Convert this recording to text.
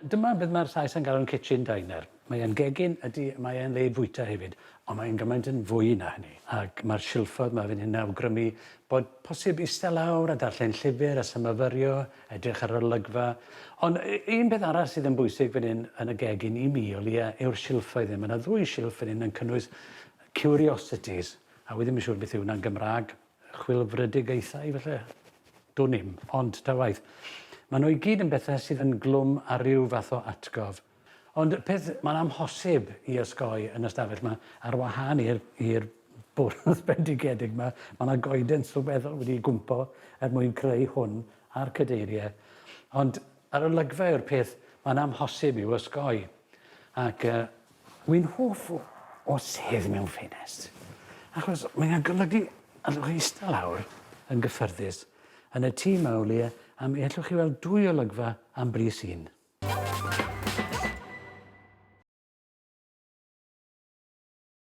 Dyma beth mae'r Sais yn galw'n kitchen diner. Mae e'n gegin, ydy, mae e'n le i fwyta hefyd, ond mae e'n gymaint yn fwy na hynny. Ac mae'r silffoedd 'ma fan hyn yn awgrymu bod posib iste lawr a darllen llyfr a symyfyrio, edrych ar yr olygfa. Ond un peth arall sydd yn bwysig fan hyn yn y gegin i mi o leia yw'r silffoedd hyn. Mae 'na ddwy silff fan hyn yn cynnwys curiosities, a wi ddim yn siŵr beth yw hwnna'n Gymraeg. Chwilfrydigaethau falle? Dwn i'm, ond ta waeth. Maen nhw i gyd yn bethau sydd yn glwm â rhyw fath o atgof. Ond y peth mae'n amhosib i osgoi yn y stafell 'ma, ar wahân i'r i'r bwrdd bendigedig 'ma, mae 'na goeden sylweddol wedi ei gwmpo er mwyn creu hwn a'r cadeiriau. Ond yr olygfa yw'r peth mae'n amhosib i'w osgoi. Ac yy Wi'n hoff o o sedd mewn ffenest achos mae e'n golygu allwch chi ista lawr yn gyffyrddus yn y tŷ 'ma o leia a mi allwch chi weld dwy olygfa am bris un.